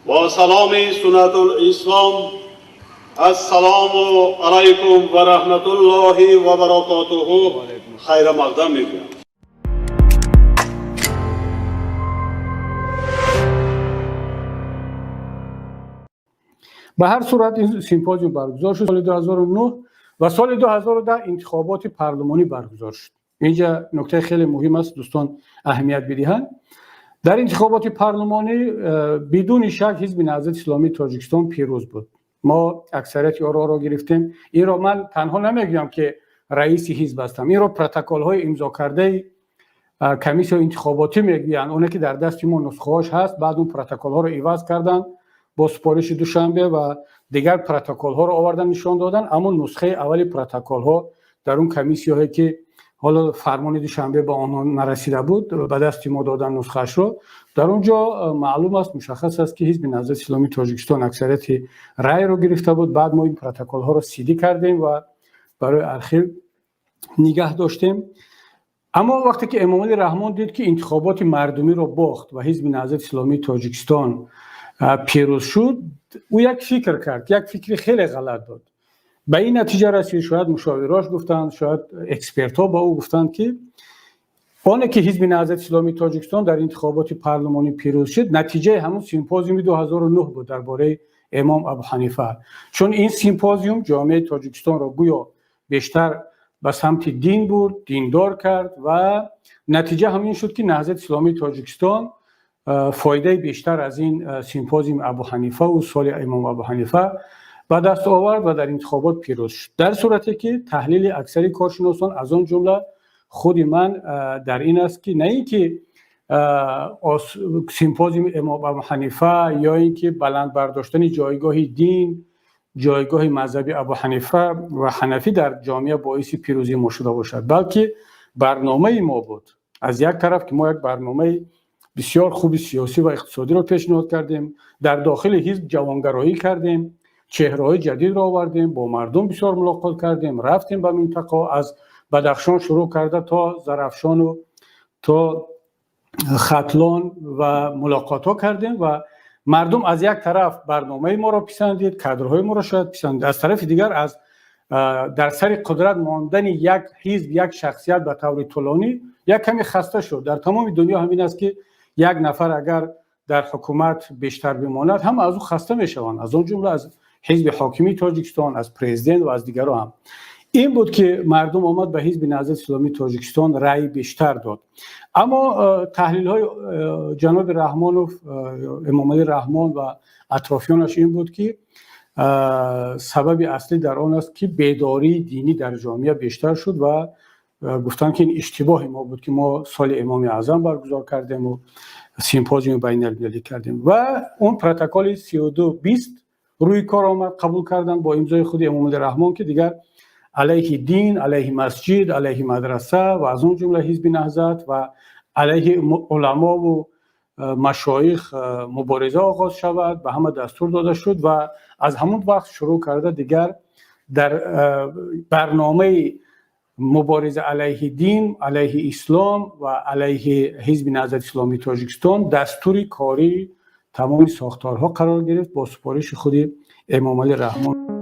Бо саломи суннатул-ислом, ассалому алайкум ва раҳматуллоҳи ва баракотуҳу хайрамақдам мегӯям. Ба ҳар сурат, ин симпозиум баргузор шуд соли 2009 ва соли 2010 интихоботи парлумонӣ баргузор шуд. Инҷа нуктаи хеле муҳим аст, дӯстон аҳамият бидиҳанд. Дар интихоботи парлумонӣ бидуни шак Ҳизби Наҳзати Исломии Тоҷикистон пирӯз буд. Мо аксарияти ороро гирифтем. Инро ман танҳо намегӯям, ки раиси ҳизб ҳастам. Инро протоколҳои имзокардаи комиссияи интихоботӣ мегӯянд, оне ки дар дасти мо нусхаҳош ҳаст. Баъд он протоколҳоро иваз карданд бо супориши Душанбе ва дигар протоколҳоро овардан, нишон доданд, аммо нусхаи аввали протоколҳо дар он комиссияҳое, ки ҳоло фармони Душанбе ба онҳо нарасида буд, ба дасти мо додан нусхаашро. Дар он ҷо маълум аст, мушаххас аст, ки Ҳизби Наҳзати Исломии Тоҷикистон аксарияти раъйро гирифта буд. Баъд мо ин протоколҳоро сидӣ кардем ва барои архив нигаҳ доштем. Аммо вақте ки Эмомалӣ Раҳмон дид, ки интихоботи мардумиро бохт ва Ҳизби Наҳзати Исломии Тоҷикистон пирӯз шуд, ӯ як фикр кард, як фикри хеле ғалат буд. Ба ин натиҷа расид, шояд мушовирош гуфтанд, шояд экспертҳо ба ӯ гуфтанд, ки оне ки Ҳизби Наҳзати Исломии Тоҷикистон дар интихоботи парлумонӣ пирӯз шуд, натиҷаи ҳамун симпозиуми 2009 буд дар бораи Имом Абуҳанифа, чун ин симпозиум ҷомеаи Тоҷикистонро гӯё бештар ба самти дин бурд, диндор кард ва натиҷа ҳамин шуд, ки Наҳзати Исломии Тоҷикистон фоидаи бештар аз ин симпозиуми Абуҳанифаву соли Имом Абуҳанифа ба даст овард ва дар интихобот пирӯз шуд. Дар сурате ки таҳлили аксари коршиносон, аз он ҷумла худи ман, дар ин аст, ки на ин ки симпозиуми Имом Абуҳанифа ё ин ки баланд бардоштани ҷойгоҳи дин, ҷойгоҳи мазҳаби Абуҳанифа ва ҳанафӣ дар ҷомеа боиси пирӯзии мо шуда бошад, балки барномаи мо буд. Аз як тараф, ки мо як барномаи бисёр хуби сиёсӣ ва иқтисодиро пешниҳод кардем, дар дохили ҳизб ҷавонгароӣ кардем, чеҳраҳои ҷадидро овардем, бо мардум бисёр мулоқот кардем, рафтем ба минтақа, аз Бадахшон шурӯъ карда то Зарафшону то Хатлон ва мулоқотҳо кардем ва мардум аз як тараф барномаи моро писандид, кадрҳои моро шояд писандид, аз тарафи дигар аз дар сари қудрат мондани як ҳизб, як шахсият ба таври тӯлонӣ як каме хаста шуд. Дар тамоми дунё ҳамин аст, ки як нафар агар дар ҳукумат бештар бимонад, ҳама аз ӯ хаста мешаванд, аз он ҷумла аз ҳизби ҳокимии Тоҷикистон, аз президент ва аз дигарон ҳам. Ин буд, ки мардум омад ба Ҳизби Наҳзати Исломии Тоҷикистон раъи бештар дод. Аммо таҳлилҳои ҷаноби Раҳмонов, Эмомалӣ Раҳмон ва атрофиёнаш ин буд, ки сабаби аслӣ дар он аст, ки бедории динӣ дар ҷомеа бештар шуд ва гуфтанд, ки ин иштибоҳи мо буд, ки мо соли Имоми Аъзам баргузор кардему симпозиуми байналмилалӣ кардем. Ва он протоколи 3220 рӯи кор омад, қабул карданд бо имзои худи Эмомалӣ Раҳмон, ки дигар алайҳи дин, алайҳи масҷид, алайҳи мадраса ва аз он ҷумла Ҳизби Наҳзат ва алайҳи уламову машоих мубориза оғоз шавад, ба ҳама дастур дода шуд. Ва аз ҳамон вақт шурӯъ карда дигар дар барномаи мубориза алайҳи дин, алайҳи ислом ва алайҳи Ҳизби Наҳзати Исломии Тоҷикистон дастури кории тамоми сохторҳо қарор гирифт бо супориши худи Эмомалӣ Раҳмон.